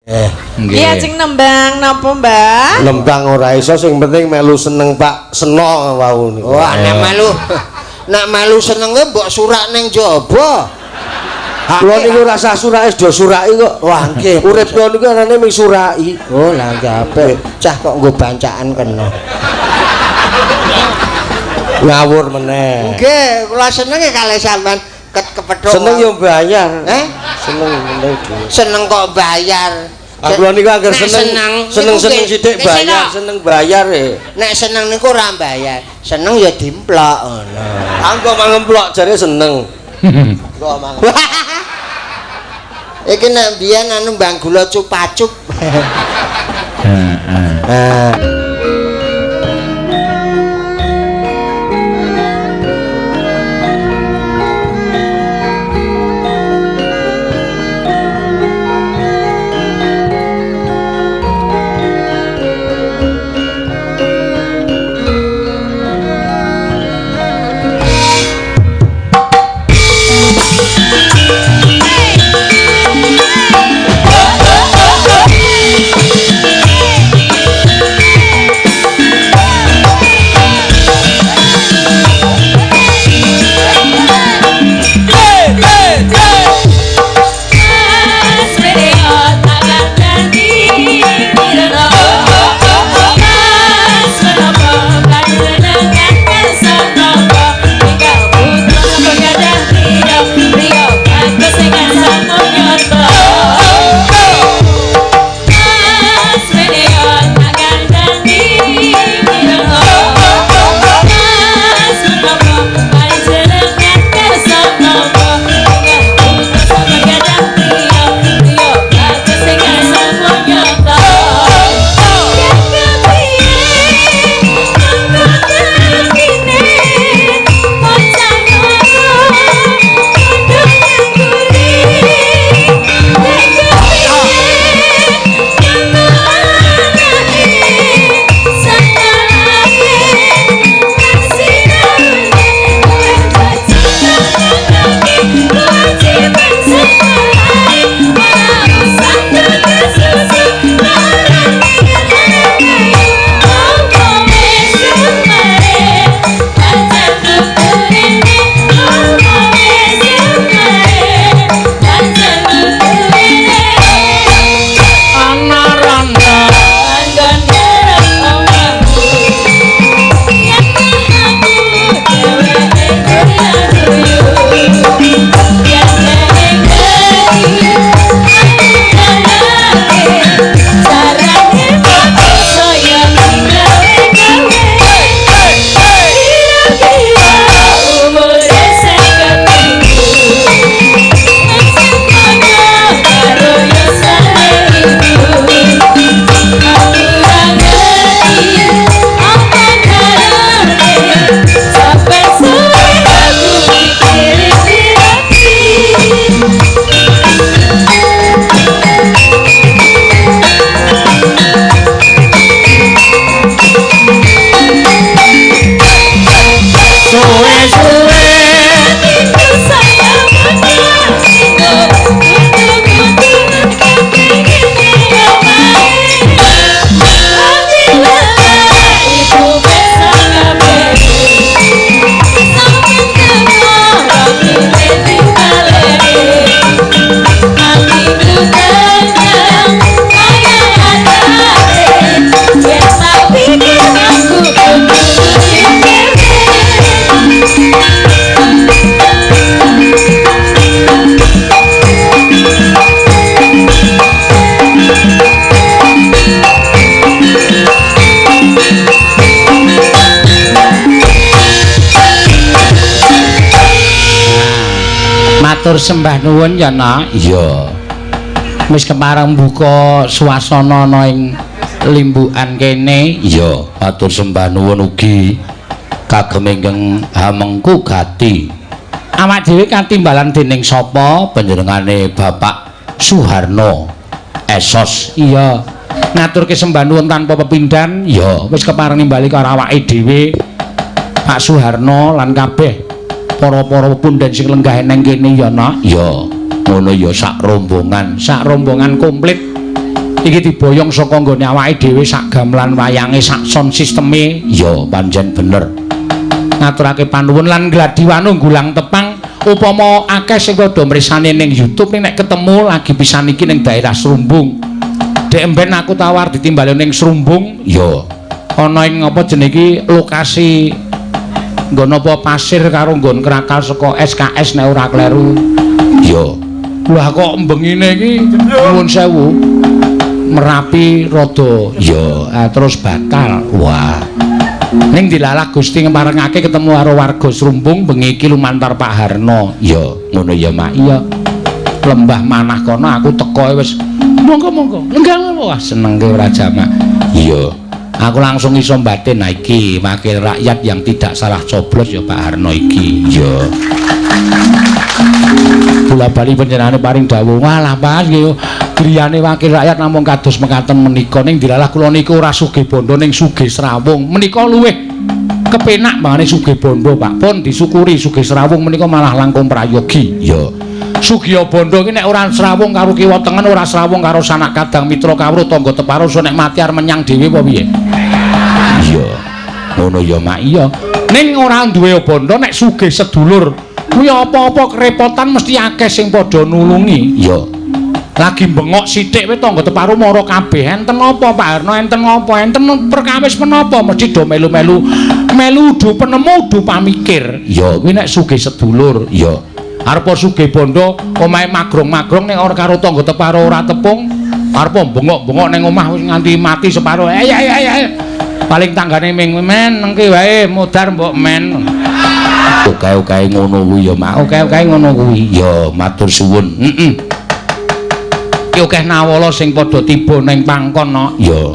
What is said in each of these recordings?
Nggih. Iya cing nembang napa, Mbak? Nembang ora iso, sing penting melu seneng Pak Seno wau niku. Wah, nek melu nek melu seneng kuwi mbok surak ning jaba. Kula niku rasa surake do suraki kok. Wah, nggih. Urip kula niku anane mung suraki. Oh, lah nggih apik. Cah kok nggo bancaan kena. Ngawur meneh. Nggih, kula senenge kalih sampean ket kepethuk. Seneng yo bayar. Eh? Seneng meneh dhewe. Seneng kok bayar. Aku kula niku angger Nek seneng, seneng-seneng niku sithik nggih, bayar, seneng bayar e. Nek seneng niku ora bayar. Seneng ya dimplok ngono. Aku kok mangemplok jare seneng. Kok mangemplok. Iki nek mbiyen anu mbang gula cupacup. Heeh. Nah. Matur sembah nuwun ya, Nak. Iya. Wis kepareng buka swasana ana ing limbukan kene. Iya, matur sembah nuwun ugi kagem ingkang hamengku gati. Awak dhewe katimbalan dening sapa? Panjenengane Bapak Suharno Esos. Iya. Ngaturke sembah nuwun tanpa pepindhan. Iya, wis kepareng nimbali karo awake dhewe Pak Suharno lan kabeh para-para pundhen sing lenggah nang kene ya, Nak. Iya, ngono ya sak rombongan, sak rombongan komplit. Iki diboyong saka nggone awake dhewe sak gamelan wayange, sak sound sisteme. Ya pancen bener. Ngaturake panuwun lan gladi wanu gulang tepang upama akeh sing padha mresani ning YouTube nek ketemu lagi pisan iki ning daerah Srumbung. Dek emben aku tawar ditimbali ning Srumbung. Ya. Ana ing apa jenenge iki lokasi nggon apa pasir karo nggon krakal saka SKS nek ora kleru. Ya. Wah kok mbengine iki nuwun sewu. Merapi rada ya terus batal. Wah. Ning dilalah Gusti ngeparengake ketemu karo warga Srumbung bengi iki lumantar Pak Harno. Ya, ngono ya, Mak. Iya. Lembah manah kono aku teko wis monggo-monggo. Lenggah wah senengke ora jamak. Iya. Aku langsung iso mbatin nah iki wakil rakyat yang tidak salah coblos ya Pak Harno iki. Iya. Bola bali panjenengane paring dawuh. Walah Pak nggih griyane wakil rakyat namung kados mekaten menika ning dilalah kula niku ora sugih bondo ning sugih srawung. Menika luwih kepenak mangane sugih bondo Pak. Pun disyukuri sugih srawung menika malah langkung prayogi. Ya. Sugih bondo iki nek ora srawung karo kiwa tengen, ora srawung karo sanak kadang mitra kawruh tangga teparo, so nek mati arep menyang dhewe apa piye? Iya. Ngono ya Mak. Iya. Ning ora duwe bondo nek sugih sedulur kuwi apa-apa kerepotan mesti akeh sing padha nulungi. Iya. Lagi bengok sithik wae tangga teparo mara kabeh. Enten apa Pak Harno? Enten apa? Enten perkawis menapa? Mesti do melu-melu. Melu du penemu du pamikir. Ya kuwi nek sugih sedulur. Ya. Arep sugih bondo omahe magrong-magrong nek ora karo tangga teparo ora tepung. Arep bengok-bengok ning omah wis nganti mati separo. Ayo ayo ayo. Paling tanggane ming men nengke wae modar mbok men. Oke-oke ngono kuwi ya Mak. Oke-oke ngono kuwi. Ya matur suwun. Heeh. Iki akeh nawala sing padha tiba ning pangkon no. Ya.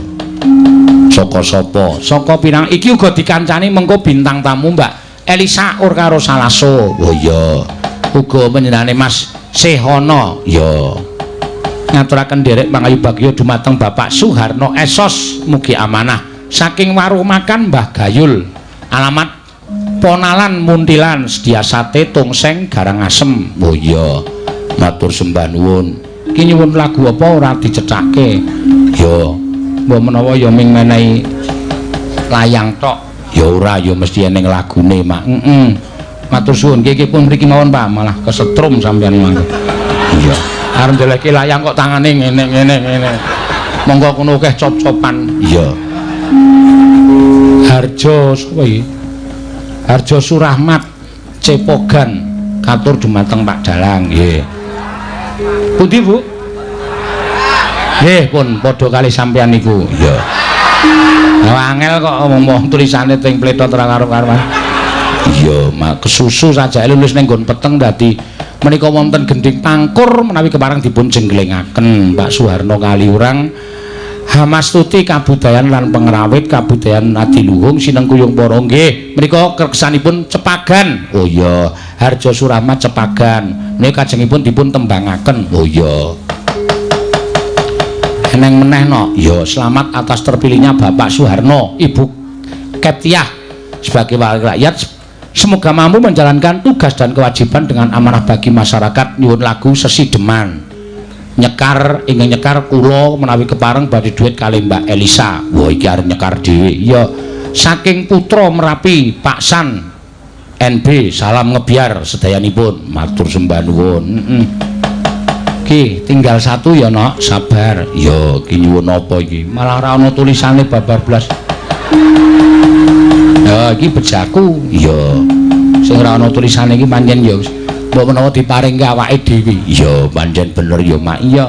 Saka sapa? Saka pirang iki uga dikancani mengko bintang tamu Mbak Elisa ur karo Salaso. Oh iya. Uga panjenengane Mas Sehono. Ya. Ngaturaken nderek pangayu bagya dumateng Bapak Suharno Esos mugi amanah saking warung makan Mbah Gayul. Alamat Ponalan Muntilan Sedia Sate Tongseng Garangasem. Oh iya. Matur sembah nuwun. Iki nyuwun lagu apa ora dicethake? Ya, mbok menawa ya ming menehi layang tok. Ya ora, ya mesti eneng lagune, Mak. Heeh. Matur suwun. Nggih pun mriki mawon, Pak. Malah kesetrum sampean mangke. Iya. Arep ndelehke layang kok tangane ngene ngene ngene. Monggo kono akeh cop-copan. Iya. Harjo sapa iki? Harjo Surahmat Cepogan katur dumateng Pak Dalang. Nggih. Pundi, Bu? Nggih, pun padha kali sampean niku. Iya. Lah angel kok ngomong tulisane teng pletot ora karo-karuan. Iya, mak kesusu sajake lulus ning nggon peteng dadi menika wonten gendhing pangkur menawi kepareng dipun jenglengaken Pak Suharno Kaliurang. Hamastuti kabudayan lan pengrawit kabudayan adiluhung sinengkuyung para nggih menika kerkesanipun Cepagan. Oh iya, Harjo Surahmat Cepagan menika kajengipun dipun tembangaken. Oh iya. Eneng meneh no. Ya selamat atas terpilihnya Bapak Suharno, Ibu Keptiah sebagai wakil rakyat. Semoga mampu menjalankan tugas dan kewajiban dengan amanah bagi masyarakat. Nyuwun lagu Sesideman. Nyekar ingkang nyekar kula menawi kepareng badhe duit kali Mbak Elisa. Wah iki arep nyekar dhewe. Ya saking putra Merapi Pak San NB salam ngebiar sedayanipun. Matur sembah nuwun. Heeh. Ki tinggal satu ya nok, sabar. Ya iki nyuwun apa iki? Malah ora ana tulisane babar blas. Ya iki bejaku. Ya sing ora ana tulisane iki pancen ya mbok menawa diparingke awake dhewe. Ya pancen bener ya Mak. Iya.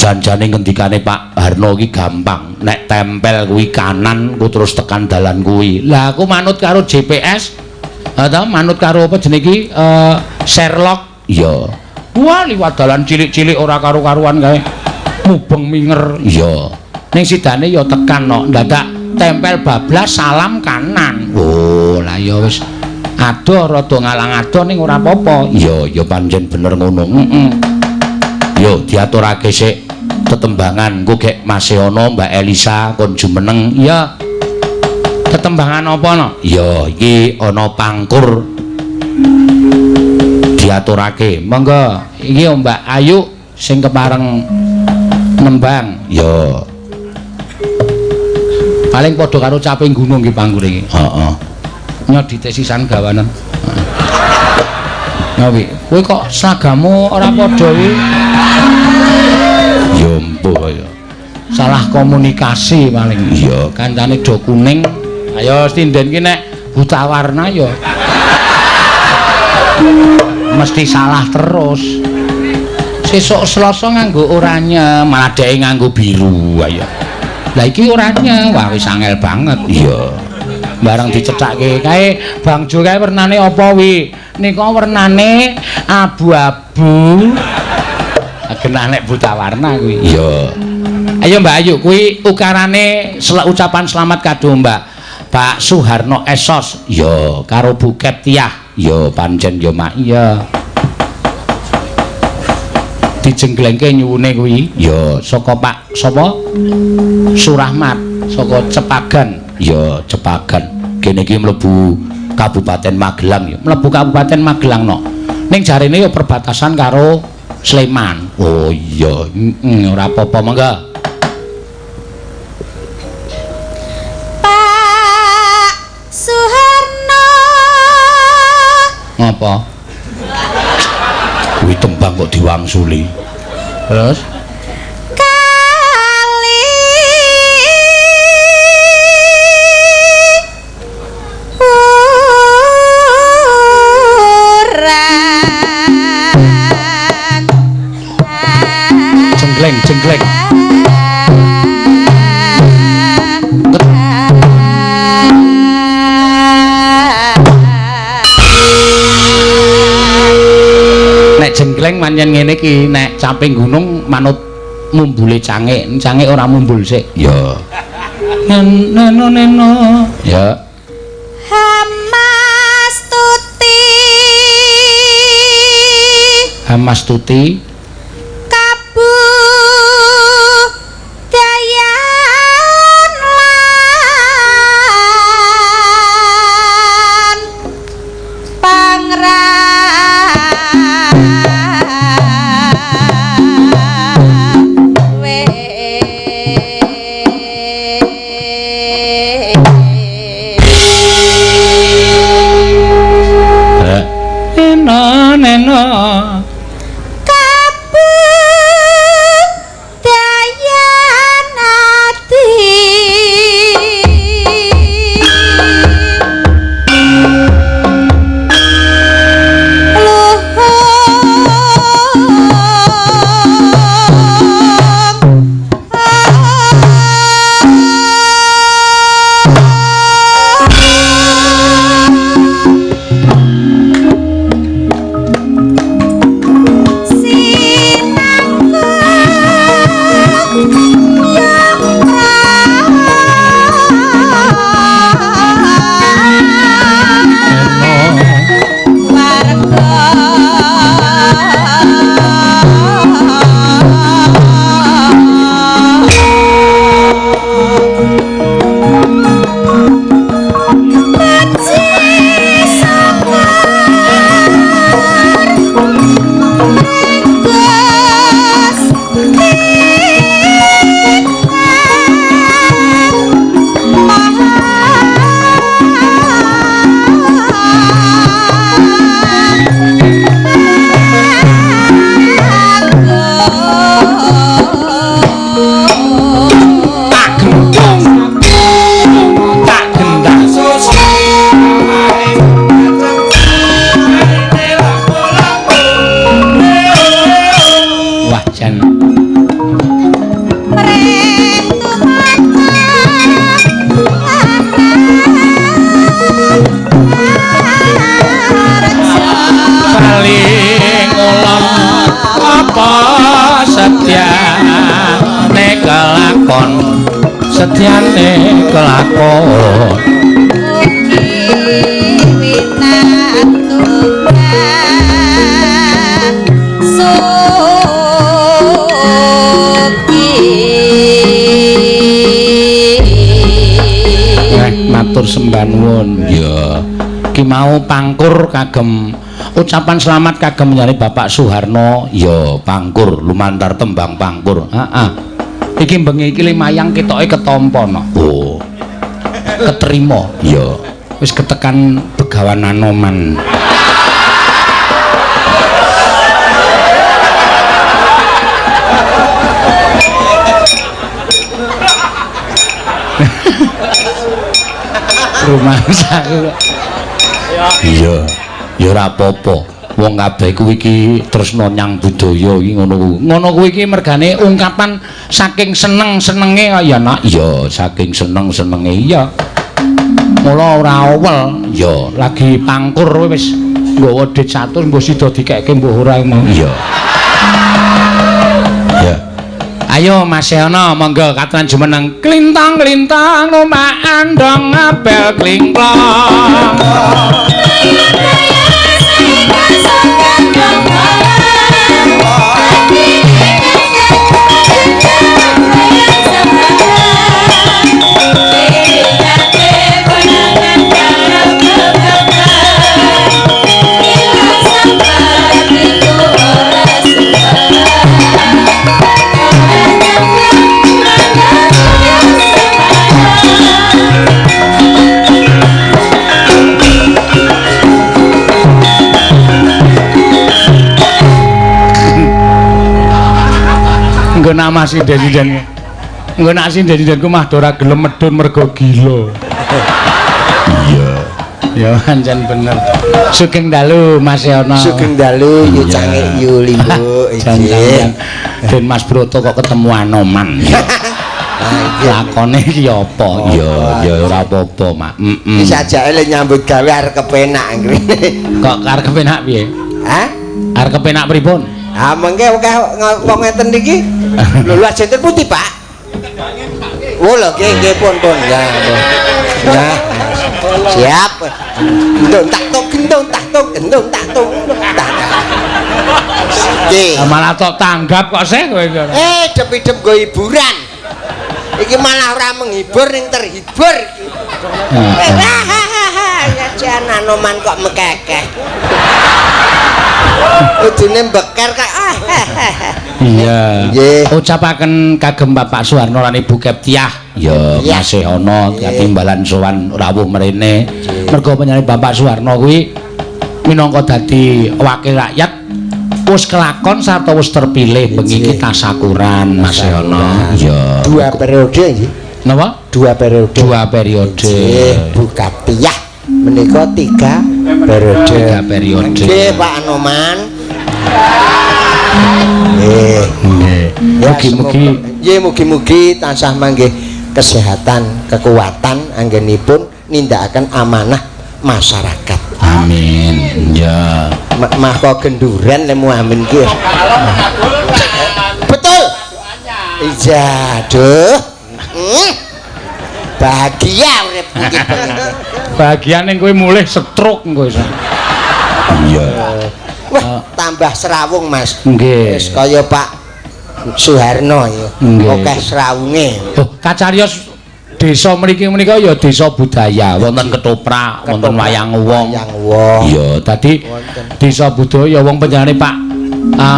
Janjane ngendikane Pak Harno iki gampang. Nek tempel kuwi kanan ku terus tekan dalan kuwi. Lah aku manut karo GPS. Ha ta manut karo apa jenenge iki Sherlock. Iya. Wah liwat dalan cilik-cilik ora karu-karuan kae. Mubeng minger. Iya. Ning sidane ya tekan no. Ndadak tempel bablas salam kanan. Oh, lah ya wis. Adoh rada ngalang adoh ning ora apa-apa. Iya, ya pancen bener ngono. Heeh. Yo diaturake sik tetembangan engko gek masih ana Mbak Elisa kon jumeneng. Iya. Tetembangan apa no? Iya, iki ana pangkur. Diaturake. Monggo iki Mbak Ayu sing kepareng Nembang. Ya. Paling padha karo caping gunung ki panggure iki. Heeh. Nyodite sisan gawanen. Ya wi, kowe kok seragamu ora padha wi? Ya mbuh ya. Salah komunikasi paling. Iya, kancane do kuning. Ayo sinden ki nek buta warna ya mesti salah terus. Sesuk Selasa nganggo oranye, malah dheke nganggo biru. Ayo. Lah iki oranye, wah wis angel banget. Iya. Bareng dicethake kae Bang Jo kae wernane apa wi? Nika wernane abu-abu. Genah nek buta warna kuwi. Iya. Ayo Mbak Ayu, kuwi ukarane ucapan selamat kado Mbak Pak Suharno Esos. Ya, karo Bu Keptiah. Ya, pancen ya Mak. Iya. Dijengglengke nyuwune kuwi. Ya, saka Pak sapa? Surahmat, saka Cepagan. Ya, Cepagan. Kene iki mlebu Kabupaten Magelang ya. Mlebu Kabupaten Magelang no. Ning jarene ya perbatasan karo Sleman. Oh iya, ora apa-apa mangga. Pak Suharno. Ngapa? Kuwi tembang kok diwangsuli. Terus kali urang jenggleng jenggleng. Nek jenggleng pancen ngene iki, nek caping gunung manut mumbule cangik, cangik ora mumbul sik. Ya. Neno neno. Ya. Hamastuti. Hamastuti kabudayan lan pangra neno neno kabudayan ati luhung tak gendang tak gendang. Wah jan paling ulang apa setyane kelakon, setyane kelakon. Matur sembah nuwun. Ya. Ki mau pangkur kagem ucapan selamat kagem nyari Bapak Suharno. Ya, pangkur lumantar tembang pangkur. Heeh. Iki bengi iki limayang ketoke ketampa no. Oh. Keterima. Iya. Wis ketekan Begawan Anoman. Rumah aku. Iya. Ya ora apa-apa. Wong kabeh kuwi iki tresna nyang budaya iki ngono kuwi. Ngono kuwi iki mergane ungkapan saking seneng-senenge ya, Nak. Iya, saking seneng-senenge iya. Mula ora owel. Iya, lagi pangkur wis nggawa dit 100 mbok sida dikeke mbok ora mau. Iya. Iya. Ayo Mas Yono monggo katuran jumeneng klintang-klintang numpak andong ngabel klingklong. Nggo nak mas sinden-sinden. Nggo nak sinden-sindenku mah ora gelem medhun mergo gila. Iya. Ya pancen bener. Sugeng dalu Mas Yono. Sugeng dalu yu cangik yu limbuk. Jan-jan. Den Mas Broto kok ketemu Anoman. Lakone iki apa? Ya ya ora apa-apa, Mak. Heeh. Wis ajake le nyambut gawe arep kepenak ngrene. Kok arep kepenak piye? Hah? Arep kepenak pripun? Ah mengke akeh wong ngeten niki. Lho lho ajenten putih, Pak. Oh lho nggih nggih pun pun. Ya. Ya. Siap. Gendong tak tok gendong tak tok gendong tak tok tak. Nggih. Malah tok tanggap kok sih kowe iki. Eh dep-idep nggo hiburan. Iki malah ora menghibur ning terhibur iki. Ya jan Anoman kok mekekeh. Udune beker kok. Iya. Nggih. Ucapaken kagem Bapak Suharno lan Ibu Keptiah. Ya masih ana katimbalan sowan rawuh mrene. Mergo panjenengan Bapak Suharno kuwi minangka dadi wakil rakyat wis kelakon sarta wis terpilih bengi iki tasakuran Mas Yono. Iya. Dua periode nggih. Napa? Dua periode. Dua periode. Nggih, Bu Keptiah menika 3 periode. 3 periode. Nggih, Pak Anoman. Nggih. Nggih. Mugi-mugi nggih mugi-mugi tansah manggih kesehatan, kekuatan anggenipun nindakaken amanah masyarakat. Amin. Ya. Mah kok genduren lemu amin ki. Betul. Iya, aduh. Bahagia urip iki. Bahagia ning kowe mulih stroke engko iso. Iya. Wah, tambah serawung, Mas. Nggih. Wis kaya Pak Suharno ya. Akeh serawunge. Oh, kacariyos desa mriki menika ya desa budaya, wonten ketoprak, wonten wayang wong. Wayang wong. Iya, dadi desa budaya wong panjenengane Pak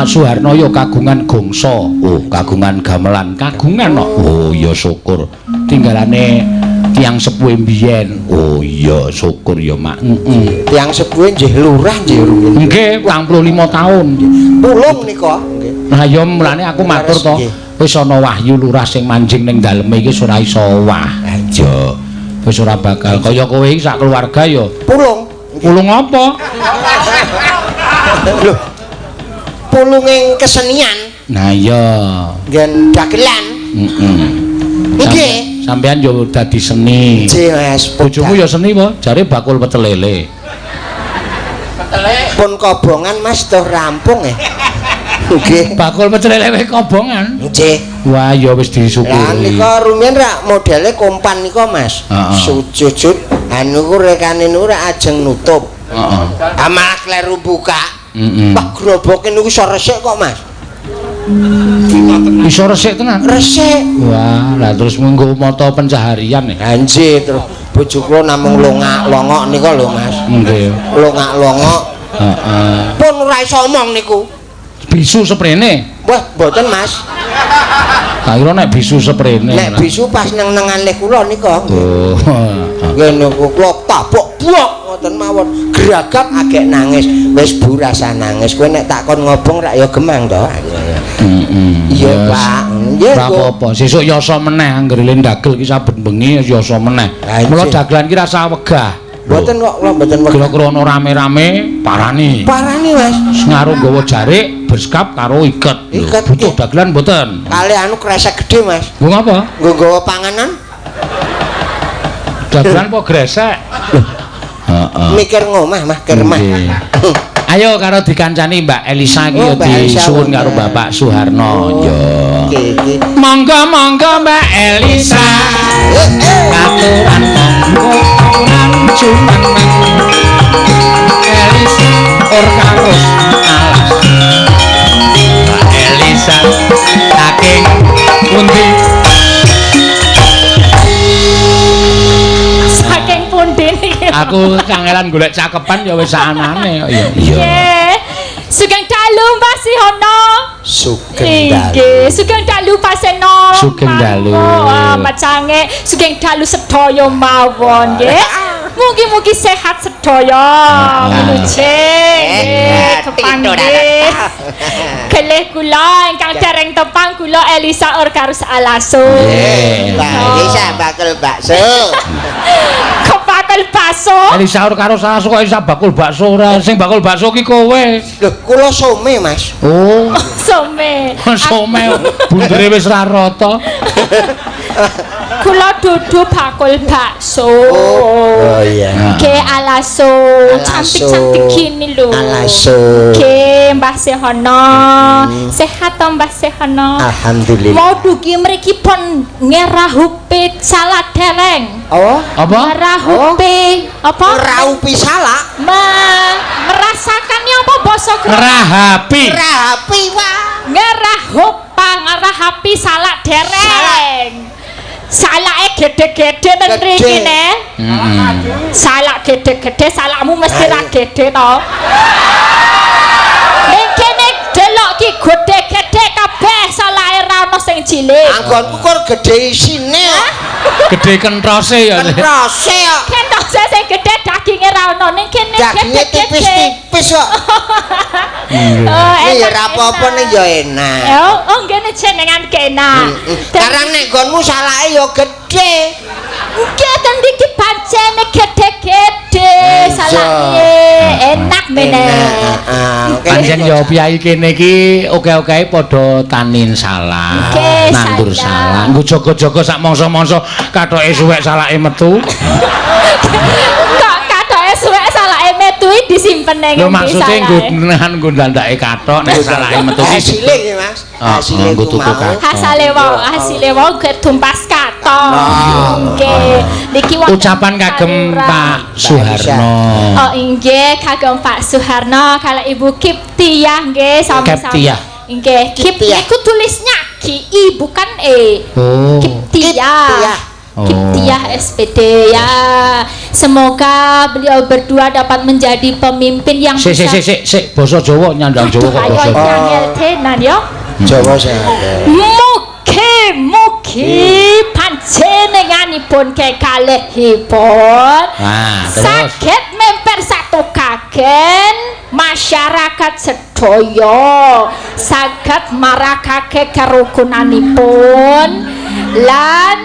Suharno ya kagungan gongso. Oh, kagungan gamelan, kagungan kok. Oh, ya syukur. Tinggalane tiyang sepuhe mbiyen. Oh iya, syukur ya, Mak. Heeh. Tiyang sepuhe nggih lurah nggih rumiyin. Nggih, 85 taun. Pulung nika. Nggih. Lah ya mulane aku matur to, wis ana wahyu lurah sing manjing ning daleme iki ora iso owah. Iya. Wis ora bakal kaya kowe iki sak keluarga ya. Pulung. Pulung apa? Lho. Pulunging kesenian. Nah iya. Nggen dagelan. Heeh. Nggih. Sampeyan yo dadi seni. Nggih, Mas. Bojomu ya seni apa? Jare bakul pecel lele. Pecele. Pun kobongan Mas toh rampung ya. Nggih. Bakul pecel lele kobongan. Nggih. Wah, ya wis disyukuri. Lah nika rumiyin rak modele kompan nika Mas. Sujud anu ku rekane niku rak ajeng nutup. Heeh. Ah malah kleru buka. Heeh. Wah, groboke niku iso resik kok Mas. Iso resik tenan. Resik. Wah, lah terus menggo mata pencaharian ya. Nggih, terus bojo kula namung longak-longok nika lho Mas. Nggih. Longak-longok. Heeh. Pun ora iso omong niku. Bisu seprene. Wah, mboten, Mas. Tak kira nek bisu seprene. Nek bisu pas neng-nengan leh kula nika. Oh. Nggih niku kula tabok buok ngoten mawon. Geragap agek nangis. Wis Bu rasa nangis. Kowe nek takon ngobong rak ya gemang to. Heeh. Iya, Pak. Nggih, Ora Bu. apa-apa. Sesuk yasa meneh anggere le ndagel ki saben bengi yasa meneh. Lah, Mula iya. dagelan ki rasa wegah. Mboten kok kula mboten wegah. Kira-kira ana rame-rame parani. Parani, Mas. Ngaruh nggawa jarik, berskap karo iket. Lho, Iket, butuh nggih. dagelan mboten? Kali anu kresek gede, Mas. Nggo ngapa? Nggo nggawa panganan. Dagelan apa gresek? Heeh. Mikir ngomah, Mah, kermah. Nggih. Ayo karo dikancani Mbak Elisa iki Oh, ya Mbak Elisa disuwun karo wonten. Bapak Suharno. Oh. Ya. Nggih, nggih. Monggo monggo Mbak Elisa. Katuran monggo katuran jumeneng. Elisa or karus alas. Mbak Elisa saking pundi? Saking pundi niki? Aku kangelan golek cakepan ya wis saanane kok ya. Nggih. Sugeng dalu Mbah Sihono. Sugeng dalu. Nggih, sugeng dalu Pak Seno. Sugeng dalu. Wah, macange sugeng dalu sedaya mawon nggih. Mugi-mugi sehat sedaya. Wilujeng nggih kepanggih. Kelih kula ingkang dereng tepang kula Elisa Orkarus Alaso. Nggih. Mbak Elisa bakul bakso. Kok bakul bakso? Elisa ora karo salah kok Elisa bakul bakso ora. Sing bakul bakso ki kowe. Lho, kula some, Mas. Oh. Some. Some bundere wis ra rata. Kula dudu bakul bakso. Oh iya. Ke alaso, cantik-cantik gini lho. Alaso. Ke Mbah Sehono. Sehat to Mbah Sehono? Alhamdulillah. Mau dugi mriki pun ngerahupe salah dereng. Oh, Apa? Ngerahupe apa? raupi salak. Merasakannya apa basa Jawa? Ngerahapi. Rapi wah. Ngerahupa ngerahapi salak dereng. Salake gede-gede ten Gede. mriki ne. Heeh. Salak gede-gede, salakmu mesti ra gede to. Ning kene delok ki gede-gede kabeh salake ra ono sing cilik. Anggonku kur gede isine. Gede kentrose ya. Kentrose kok. Kentose sing gede daginge ra ono ning kene Daginge gede-gede. tipis-tipis kok. Oh, Ini ya enak, ra apa-apa enak. ning ya enak. Oh, oh ngene jenengan kena. Karang nek nggonmu salake ya gede. Nggih ten mriki pancene gede-gede salake enak meneh. Enak, heeh. Pancen ya piyai kene iki oke-oke padha tanin salak, Oke, nandur salak. salak. Nggo jaga-jaga sak mangsa-mangsa kathoke suwek salake metu. Kok kathoke suwek salake metu iki disimpen ning Lho ngendi maksude nggo salake? nggo ndandake kathok nek salake metu ki Hasile iki, Mas. Ah, Hasile nggo ku tuku mau. kathok. Hasile wau, hasile wau ketumpas kathok. Nggih. Niki wonten Ucapan kagem saluran. Pak Suharno. Oh inggih kagem Pak Suharno kalau Ibu Kiptiah nggih sami-sami. Kiptiah. Nggih, Kip Kiptiah. niku tulisnya K I bukan E. Oh. Kiptiah. Kiptiah. Oh. Kiptiah SPD ya. Semoga beliau berdua dapat menjadi pemimpin yang Sik sik bisa sik sik sik basa Jawa nyandang Jawa Aduh, kok ayo basa. iki angel tenan yo. Jawa sehat. Mugi mugi panjenenganipun kekalihipun Nah, terus saged mempersatukaken masyarakat sedaya saged marakake kerukunanipun lan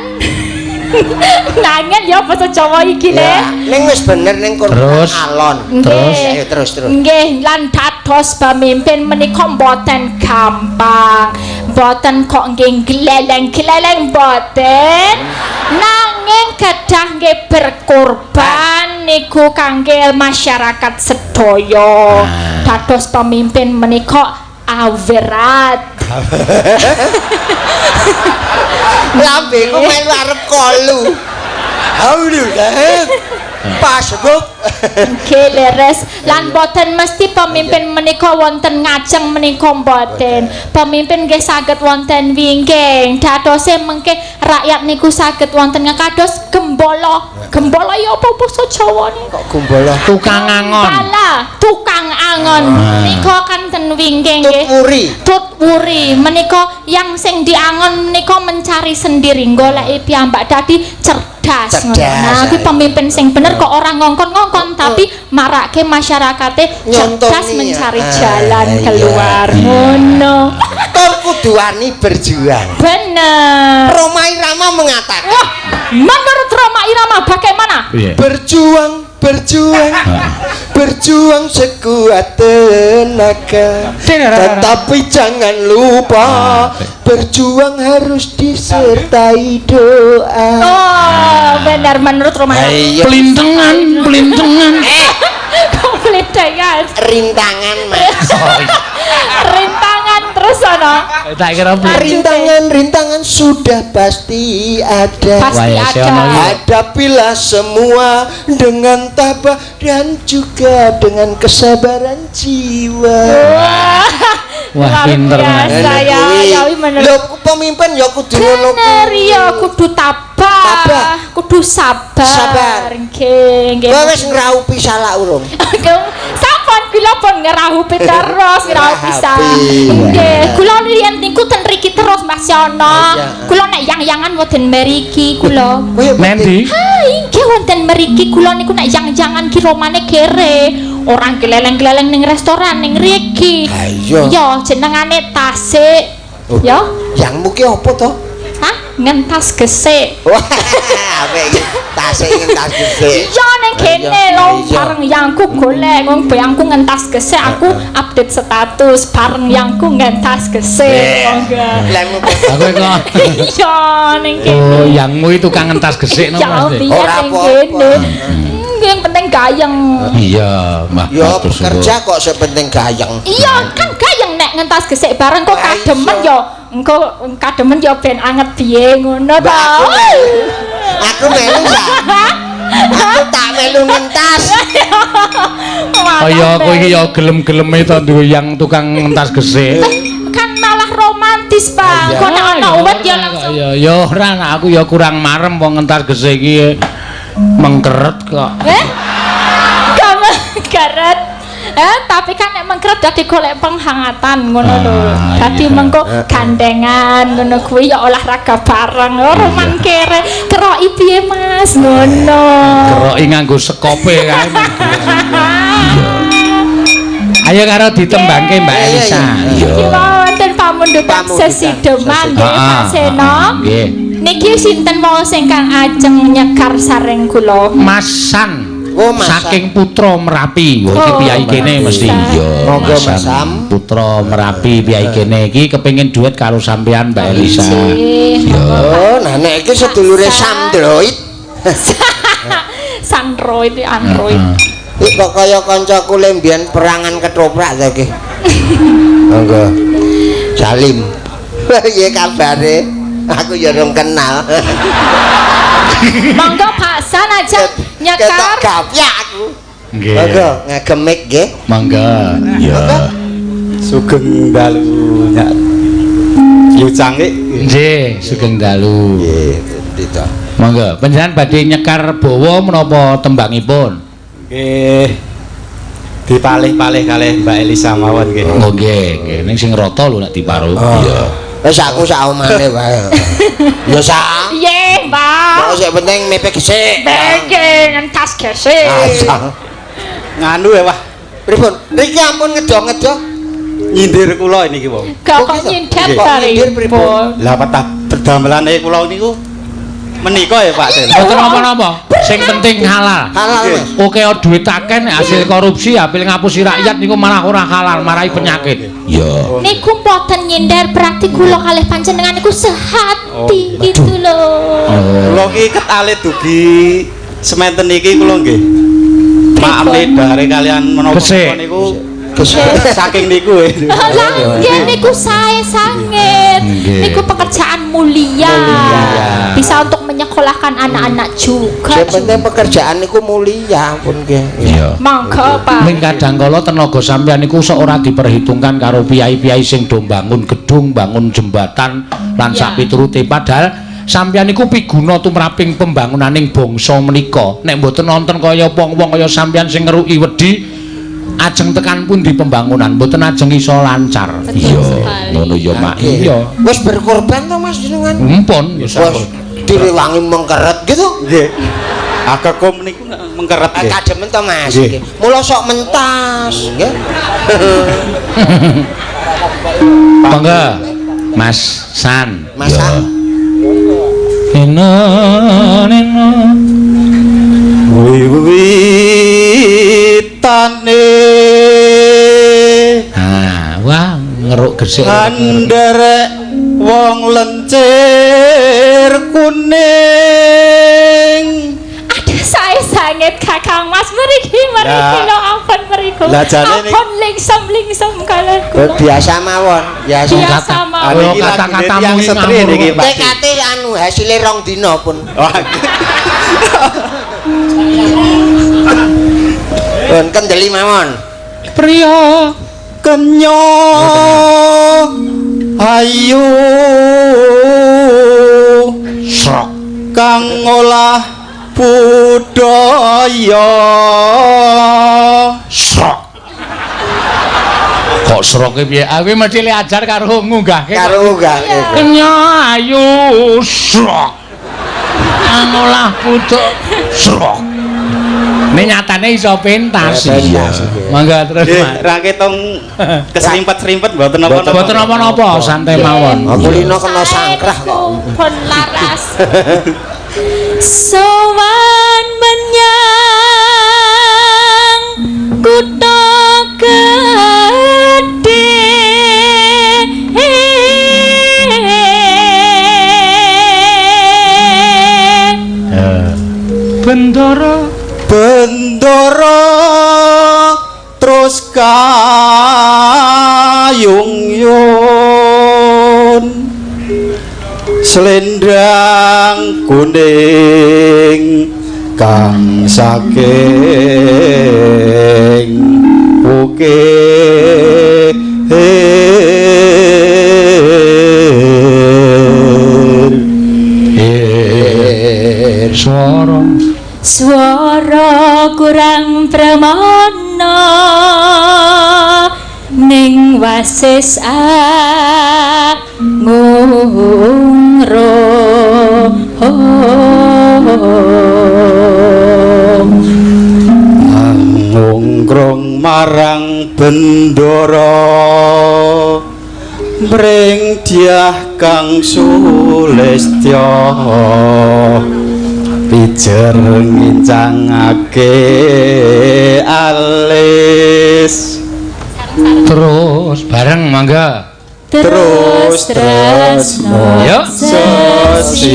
nangel ya basa Jawa iki le. Ya, ning wis bener ning kur Terus. alon. Terus. Ayo terus terus. Nggih, lan dados pemimpin menika mboten gampang. Mboten kok nggih gleleng-gleleng mboten. Nanging kedah nggih berkorban niku kangge masyarakat sedaya. Dados pemimpin menika awerat. Lambeku melu arep kolu. Aduh, Pas, Bu. Nggih leres lan boten mesti pemimpin menika wonten ngajeng menika mboten. Pemimpin nggih saged wonten wingking. Dadose mengke Rakyat niku saged wonten kados gembala. Gembala ya apa basa Jawane? Kok gembala? Tukang angon. Gembala, tukang angon. Ah. Nika kan ten wingking nggih. Tutwuri. Tutwuri menika yang sing diangon menika mencari sendiri, goleki piyambak, dadi cerdas. Cerdas, Nah, kuwi ya. pemimpin sing bener kok ora ngongkon-ngongkon, tapi marake masyarakate cerdas Nyontoni, mencari ah, jalan iya. keluar ngono. Tur kudu wani berjuang. Bener. Rhoma Irama mengatakan, Wah, menurut Rhoma Irama bagaimana? Piye? Berjuang, berjuang, berjuang sekuat tenaga, tetapi jangan lupa berjuang harus disertai doa. Oh, benar, menurut Rhoma Irama. Ayo. Pelintengan, pelintengan. Komplit. Rintangan, Mas. Rintangan terus ana. Tak kira Rintangan, rintangan sudah pasti ada. Pasti Wah, ya, ada. saya ono. Hadapilah semua dengan tabah dan juga dengan kesabaran jiwa. Wah, Wah, luar pinter, Mas. biasa ya. Ya, wi menurut Lho, pemimpin ya kudu ngono bener kuwi. Ya kudu tabah, Tabah. Kudu sabar. Sabar. Nggih, nggih. Kowe wis ngraupi salah urung? Sampun, kula pun ngrahupi terus, ngrahupi sa. Ngrahupi. Nggih, kula riyen niku ten mriki terus, Mas Yono. Iya. Kula nek yang-yangan wonten mriki kula. Kowe ya Nendi? Ha, inggih wonten mriki kula niku nek yang-yangan ki romane kere. Orang geleleng-geleleng ning restoran ning mriki. Ha, iya. Ya, jenengane Tasik. Oh. Ya. Yangmu ki apa to? Hah? Ngentas gesik. Wah, apik iki. Tasik ngentas gesik. Iya, ning kene Iya, lho iya. bareng yangku golek wong bayangku ngentas gesik, aku update status bareng yangku ngentas gesik. Monggo. Lah mu Aku kok. Iya, ning kene. Oh, yangmu itu tukang ngentas gesik Ya, napa, Mas? piye Ora ning apa-apa. kene. Yang penting gayeng. Iya, Mbah. Ya matur suwun. bekerja kok sepenting gayeng. Iya, kan gayeng nek ngentas gesik bareng kok Lah, kademen iya. ya. Engko kademen ya ben anget piye ngono Mbak, to. aku melu ya. Aku tak melu ngentas. Kaya aku iki ya gelem-geleme to duwe yang tukang ngentas gesik. Kan malah romantis, Bang. Kok nek ana uwet ya langsung. Ya ya ora, nek aku ya kurang marem, wong ngentas gesik iki mengkeret kok. Eh? Gak mengkeret. Eh, tapi kan nek mengkeret dadi golek penghangatan ngono lho. Ah, Dadi iya. mengko gandengan ngono kuwi ya olahraga bareng. Oh, roman kere. Keroki piye, Mas? Ngono. Keroki nganggo sekope kae. Ayo karo ditembangke Mbak Iya, iya, Elisa. iya. Iki wonten pamundutan Pamundutan. sesideman nggih, Pak Seno. Ah, nggih. Niki sinten wau sing kang ajeng nyekar sareng kula? Mas San. Oh, Mas San. Saking Putra Merapi. Oh, iki Oh, piyai kene Mas mesti. San. Iya, Monggo, Mas Mas San. Sam. Putra Merapi piyai kene iki kepengin duet karo sampean, Mbak Elisa. Nggih, Iya. Oh, nah nek iki sedulure Samdroid. Sandroid, Android. Heeh. Iki kok kaya kancaku le mbiyen perangan ketoprak ta iki. Monggo. Salim. Piye kabare? Aku ya rong kenal. Monggo Pak San aja Ketok nyekar. gapyak aku. Nggih. Monggo ngagem mic nggih. Monggo. Iya. Sugeng dalu nyak Yu Cangik. Nggih, sugeng dalu. Nggih, Tito. Monggo, panjenengan badhe nyekar bawa menapa tembangipun? Nggih. Dipalih-palih kalih Mbak Elisa mawon nggih. Oh nggih, nggih ning sing rata lho nek diparuh. Iya. Wis aku sak omane wae. Ya sak. Nggih, Mbak. Pokoke sing penting mepe gesik. Nggih, ngentas gesik. Asal. Nganu ya wah, Pripun? Niki ampun ngedoh-ngedoh. Nyindir kula niki wong. Gak Kok kok gitu? nyindir Nggih. ta Kok nyindir pripun? Lah petah perdamelane kula niku menika ya Pak Sen. Mboten napa-napa, sing penting halal. Halal, Nggih. Mas. Oke, duit akeh nek hasil korupsi, hasil ngapusi rakyat niku malah ora halal, marai penyakit. Iya. Niku mboten nyindir, berarti kula kalih panjenengan niku sehati gitu lho. Oh. Kula ki ket alit dugi sementen niki kula nggih. Maeme dahare kalian menapa Gesik. niku Gesik. saking niku. Lah nggih niku sae sanget. Nggih. Niku pekerjaan mulia. Mulia. Bisa untuk menyekolahkan anak-anak juga. Sing penting pekerjaan niku mulia ampun nggih. Iya. Monggo, Pak. Ning kadang kala tenaga sampeyan niku sok ora diperhitungkan karo piyai-piyai sing do bangun gedung, bangun jembatan lan Ya. sak piturute, padahal Sampeyan niku piguna tumraping pembangunaning bangsa menika. Nek mboten nonton kaya wong-wong kaya sampeyan sing ngeruki wedi ajeng tekan pundi pembangunan, mboten ajeng iso lancar. Betul sekali. Ngono ya, Mak. Iya. Wis berkorban to Mas jenengan? Mumpun Wis direwangi mengkeret gitu. Nggih. Akakom niku mengkeret nggih. Kademen to Mas. Nggih. Mula sok mentas nggih. Monggo Mas San. Mas San. Neno neno Wiwitane. Ah, wah ngeruk gesik. Anderek wong lencir kuning. Aduh, sae sanget Kakang Mas mriki mriki lho ampun mriku. Ampun lingsem-lingsem kalih kula. Biasa mawon, biasa. Biasa mawon. Niki Kata-katamu yang iki setri ngawur. niki Pak. TKT anu hasile rong dina pun. Wah. Pun kendeli mawon. Priya Kenyo ayu srok kang ngolah budaya. Srok. Kok sroke piye? Aku mesti le ajar karo ngunggahke. Karo ngunggahke. Kenya ayu srok. Ngolah budaya srok. Ini nyatane iso pentas. Iya. Mangga terus Nggih, Mas. ra ketong keserimpet-serimpet mboten napa-napa. Mboten napa-napa, santai mawon. Aku lino kena sangkrah kok. Pun laras. Sowan menyang kutha gedhe. Bendara Bendara terus kayung yun selendang kuning kang saking ukir. Swara Swara kurang pramana ning wasis angungro. Angungkrung marang bendara mring dyah kang sulistya pijer ngincangake alis. Terus bareng mangga. Terus tresno Yo. sesideman.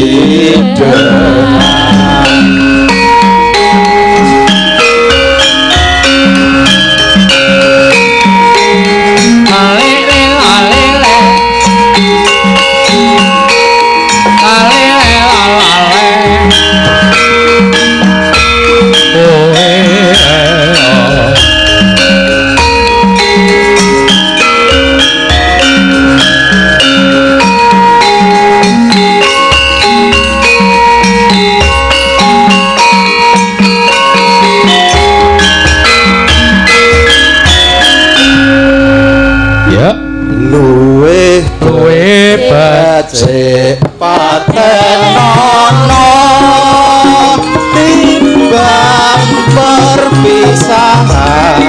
Ya. Luwih Luwih becik patenono timbang perpisahan.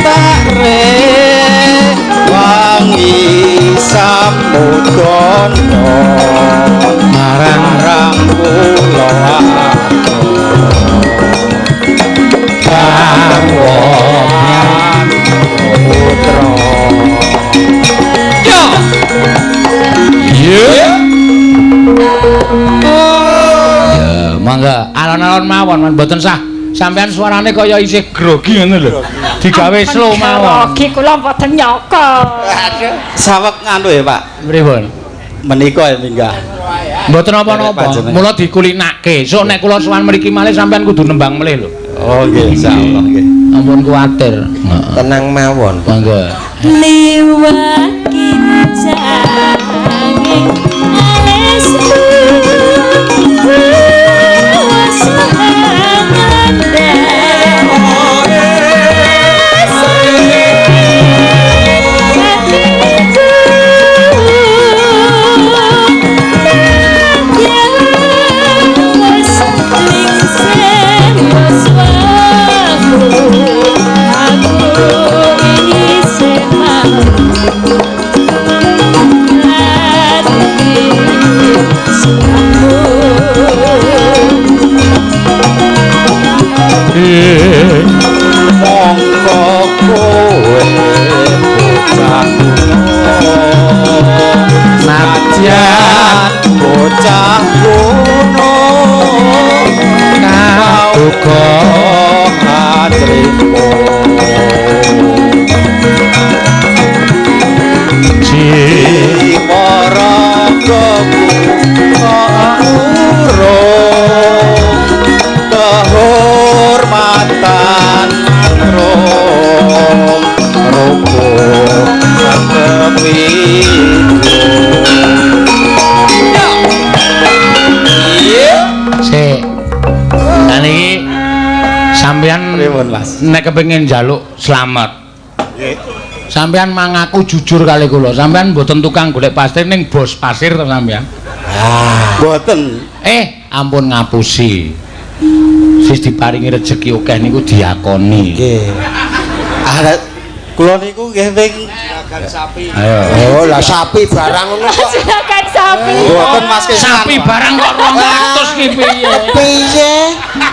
Tak rewangi samudana Marang marang kula putra. Yo. Iya. Ya, mangga alon-alon mawon mboten sah. Sampeyan suarane kaya isih grogi ngono lho. Digawe slow mawon. Grogi kula mboten nyaka. Sawek nganu ya, Pak. Pripun? Menika ya minggah. Mboten napa-napa. Mula dikulinake. Sok nek kula sowan mriki malih sampeyan kudu nembang melih lho. Oh nggih, insyaallah nggih. Ampun. Ampun kuwatir. Heeh. Tenang mawon. Monggo. Liwat kincanging alismu Mongko kowe bocah kuno, Nadyan bocah kuno, kaduka katrimo. Jiwaragaku kok urung kehormatan matrung rukun sakepitu. Sik. Lah niki sampeyan Pripun, Mas? Nek kepengin njaluk slamet. Nggih. Sampeyan mangaku jujur kali kula. Sampeyan mboten tukang golek pasir ning bos pasir to sampeyan? Ah, Mboten. Ampun ngapusi. Sis diparingi rejeki akeh niku diakoni. Nggih. Ah, kula niku nggih ping Ayo. Oh, lah sapi barang ngono kok. Silakan sapi. Mboten Mas kesan. Sapi barang kok 200 ki piye? Piye?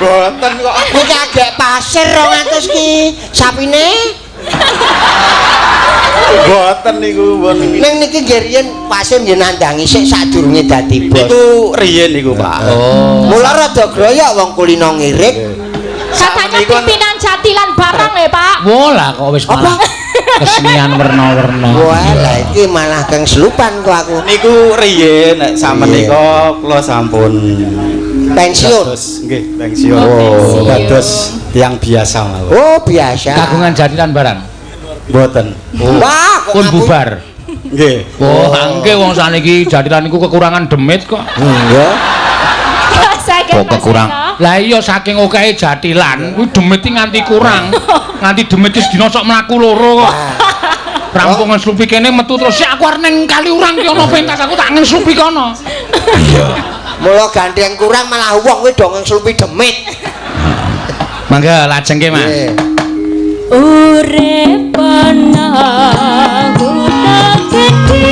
Mboten kok. Kuwi kagek pasir 200 ki sapine. Mboten niku mboten. Ning niki nggih riyen pasir nggih nandangi sik sadurunge dadi bos. Niku riyen niku, Pak. Oh. Mula rada groyok wong kulino ngirit. Katanya pimpinan jatilan barang ya, Pak. Wah lah kok wis malah kesenian werna-werna. Wah, lah iki malah keng selupan kok aku. Niku riyen nek samenika kula sampun Pensiun. dados nggih pensiun. Oh, pensiun. Dados tiyang biasa mawon. Oh, biasa. Kagungan jatilan barang. Mboten. Wah, kok Pun ngapu- bubar. Nggih. Oh, angke wong saniki jatilan niku kekurangan demit kok. Iya. Saged Kok kekurang. Lah iya saking okehe jatilan kuwi demit iki nganti kurang. Nganti demit iki sedina sok mlaku loro kok. Rampung ngeslupi kene metu terus ya aku arep nang Kaliurang ki ana pentas aku tak ngeslupi kono. Mula gandeng kurang malah wong kuwi do ngeslupi demit. Mangga lajengke Mas. Nggih. Urip ana kutha gedhe.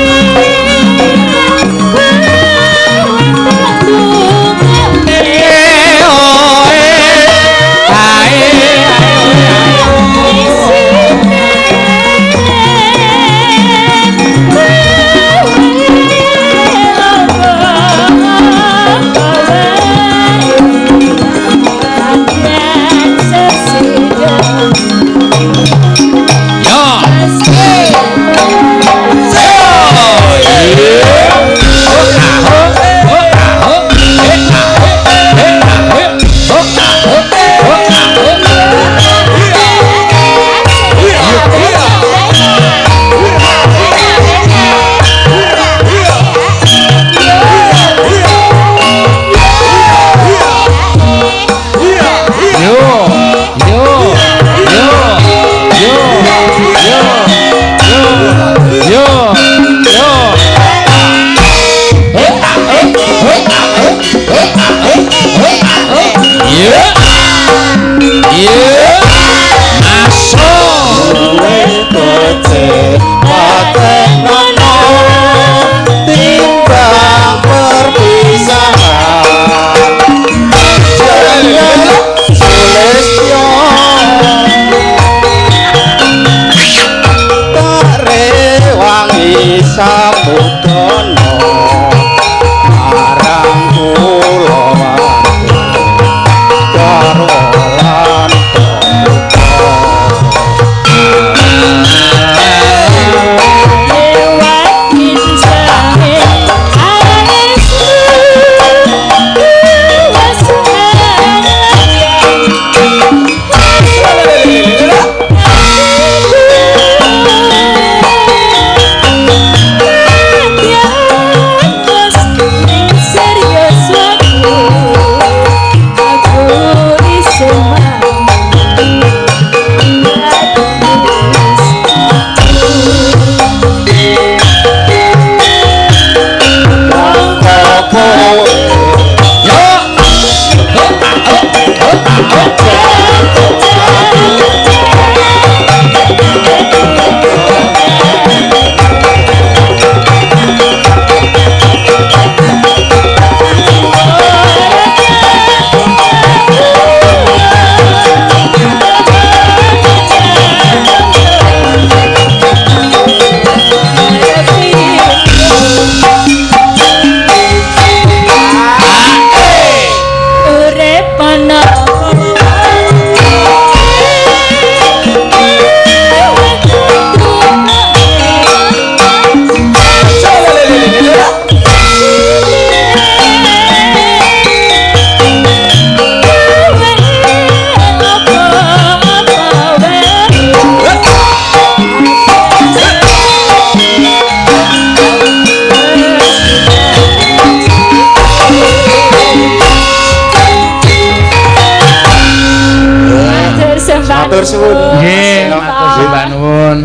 Samudana marang kula garwa lan Matur suwun. Nggih, matur sembah nuwun.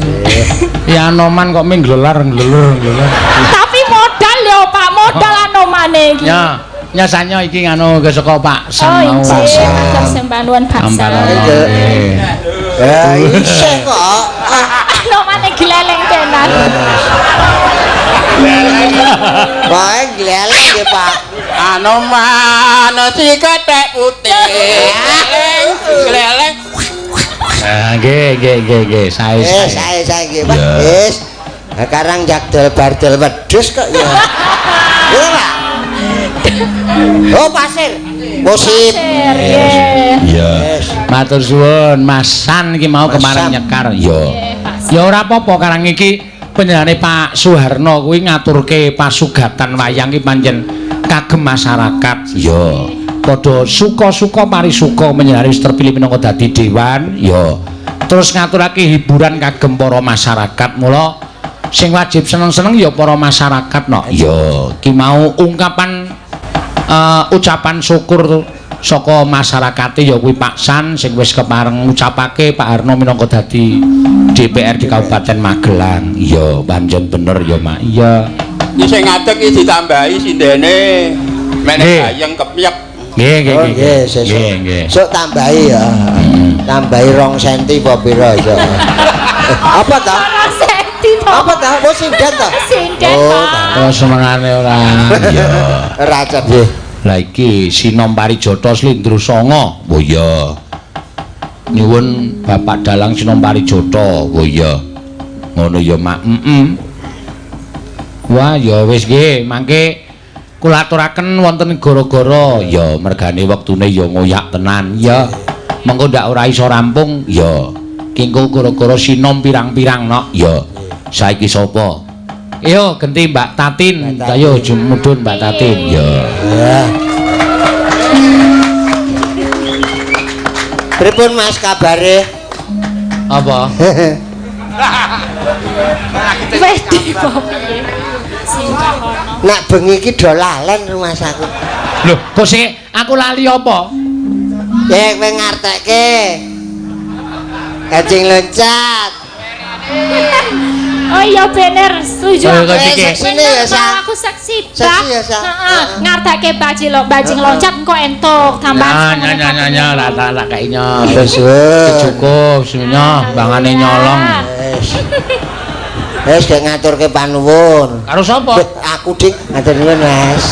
Ya Anoman kok ming glelar gleler gleler. Tapi modal ya Pak, modal anomane iki. Ya, nyasanya iki nganu ke saka Pak Sam Oh, mau. injih, matur sembah nuwun Pak Sam. Ambarono. Nggih. Ya isih kok. Anomane gleleng tenan. Wae gleleng nggih, Pak. Anoman si kethek putih. Gleleng, gleleng. Ah, nggih nggih nggih nggih, sae Eh, sae. sae sae nggih, Pak. Ya. Wis. Lah karang jagdol bardol wedhus kok ya. Iya, Pak. Oh, pasir. Musib. Pasir, nggih. Iya. Wis. Matur suwun Mas San iki mau Mas kemarin Sam. nyekar. Iya. Nggih, Pak Sam. Ya ora apa-apa karang iki panjenengane Pak Suharno kuwi ngaturke pasugatan wayang iki pancen kagem masyarakat. Iya. Padha suka-suka parisuka panjenengane wis terpilih minangka dadi dewan. Iya. Terus ngaturake hiburan kagem para masyarakat. Mula sing wajib seneng-seneng ya para masyarakat no. Iya, ki mau ungkapan ucapan syukur saka masyarakate ya kuwi Pak San sing wis kepareng ngucapake Pak Harno minangka dadi DPR di Kabupaten Magelang. Iya, pancen bener ya, Mak. Iya. Iki sing ngadeg iki ditambahi sindene. Meneh Nggih. gayeng kepyek. Nggih, nggih, Oh, nggih. nggih, sesuk. Nggih, nggih. Sok tambahi ya. Tambahi 2 senti apa pira iso. Apa ta? Ora senti to. Apa ta? Oh, sinden ta? Sinden, Oh, Pak. Oh, senengane ora. Iya. Racet nggih. Lah iki Sinom Parijata Slindro Sanga. Oh iya. Nyuwun Bapak Dalang Sinom Parijata. Oh iya. Ngono ya, Mak. Heeh. Wah, ya wis nggih, mangke kula aturaken wonten gara-gara ya mergane wektune ya ngoyak tenan ya. Mengko ndak ora iso rampung ya. Ki engko gara-gara sinom pirang-pirang nok ya. Saiki sapa? Yo genti Mbak Tatin. Mbak Tatin. Ayo mudhun Mbak Tatin. Ya. Ya. Pripun Mas kabare? Apa? Wedi apa piye? Sing kahono. Nak bengi iki do lalen rumahsaku. Loh, kok sing aku lali apa? Ya kowe ngartekke. Kancing loncat. Oh iya bener, setuju. Oh, aku. kok iki? Seksine ya, Bener, Sa. Pak, aku seksi, Pak. Seksi ya, Sa. Heeh, Heeh. ngartake bajing lo, bajing loncat engko entuk tambahan. Ya, nya nya nya nya lah tak tak kayaknya. Terus suwun. Cukup semuanya bangane nyolong. Wis. Wis gek ngaturke panuwun. Karo sapa? Beh, aku dik ngatur nuwun Mas.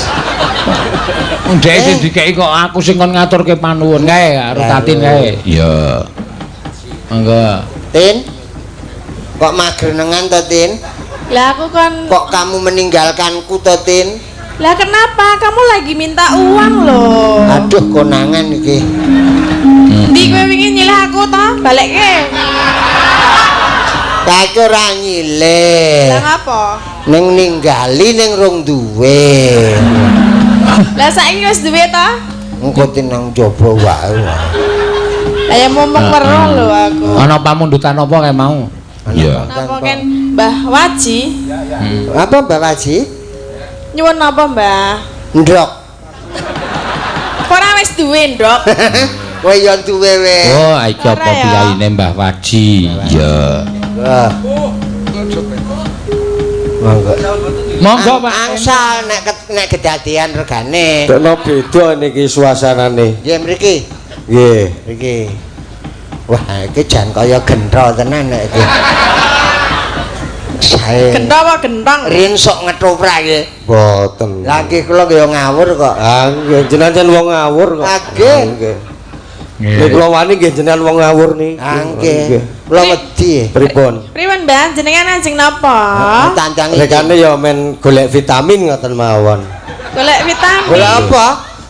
Ndek sing dikeki kok aku sing kon ngaturke panuwun kae karo Tatin kae. Iya. Monggo. Tin. Kok magrenengan to, Tin? Lah aku kan Kok kamu meninggalkanku to, Tin? Lah kenapa? Kamu lagi minta uang loh. Aduh konangan iki. Ndi kowe wingi nyilih aku to? Balekke. Kae ora nyilih. Lah ngapa? Ning ninggali ning rung duwe. Lah saiki wis duwe to? Engko tin nang jaba wae. Lah ya momong weruh lho aku. Ana pamundutan apa kae mau? Iya. Napa ken Mbah Waji? Apa Mbak Waji? Nyuwun napa, Mbah? Ndok. Ora wis duwe, Ndok. Kowe yo duwe we. Oh, iki apa Ora ya. piyayine Mbah Waji? Iya. Wah. Monggo. Monggo, Pak. Angsal nek nek kedadian regane. Tekno beda niki suasanane. Nggih mriki. Nggih. Mriki. Wah, iki jan kaya gentro tenan nek iki. Sae. Gentong apa gentong? Rin sok ngetoprak iki. Mboten. Lah nggih kula nggih ngawur kok. Ah nggih jenengan jan wong ngawur kok. Ah, nggih. Nggih. Nek kula wani nggih jenengan wong ngawur niki. Ah nggih. Kula wedi. Pripun? Pripun, Mbah? Jenengan ajeng napa? Tandang iki. Rekane ya men golek vitamin ngoten mawon. Golek vitamin. Golek apa?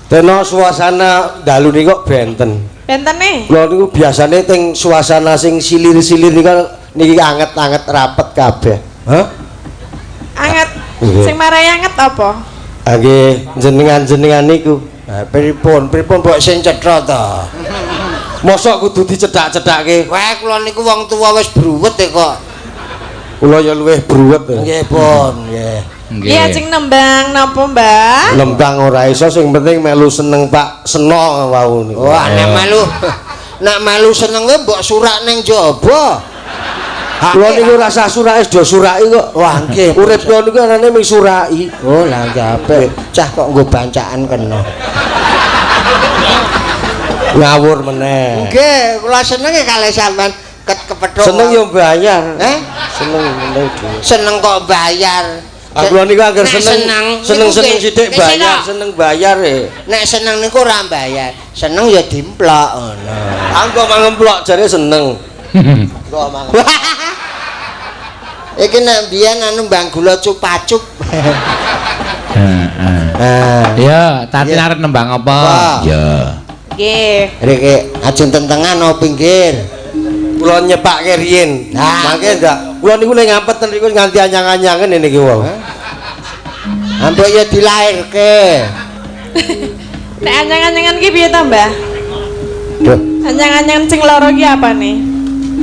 Dene suasana dalu niku kok benten. Bentene? Kula niku biasane teng suasana sing silir-silir niku niki anget-anget rapet kabeh. Hah? Anget. Nggih. Sing marai anget apa? Ah nggih jenengan-jenengan niku. Lah pripun? Pripun mbok sing cetha to? Mosok kudu dicedak-cedake. Wah, kula niku wong tuwa wis bruwet e kok. Kula ya luwih bruwet. Nggih, pun, nggih. Iya, ajeng nembang napa, Mbah? Nembang ora iso sing penting melu seneng Pak Seno wau niku. Wah, nek melu Nek melu senenge mbok surak ning jaba. Kula niku rasa surake do suraki kok. Wah, nggih. Urip kula niku anane mung suraki. Oh, lah nggih apik. Cah kok nggo bancaan kena. Ngawur meneh. Nggih, kula senenge kalih sampean ket kepethuk. Seneng yo bayar. Eh? Seneng meneh dhewe. Seneng kok bayar. Aku niku angger Nek seneng seneng-seneng niku sithik nggih, bayar, seneng bayar e. Nek seneng niku ora bayar, seneng ya dimplok ngono. Aku kok mangemplok jare seneng. Kok mangemplok. Iki nek mbiyen anu mbang gula cupacup. Heeh. Ah. Ya, tadi arep nembang apa? Ya. Nggih. Riki ajeng tentengan apa pinggir? Kula nyepake riyin. Nah. Mangke ndak. Kula niku nek ngampet ten niku nganti anyang-anyangen ngene iki wong. Ambek ya dilairke. Nek anyang-anyangan ki piye ta, Mbah? Duh, Anyang-anyangan sing loro ki apane?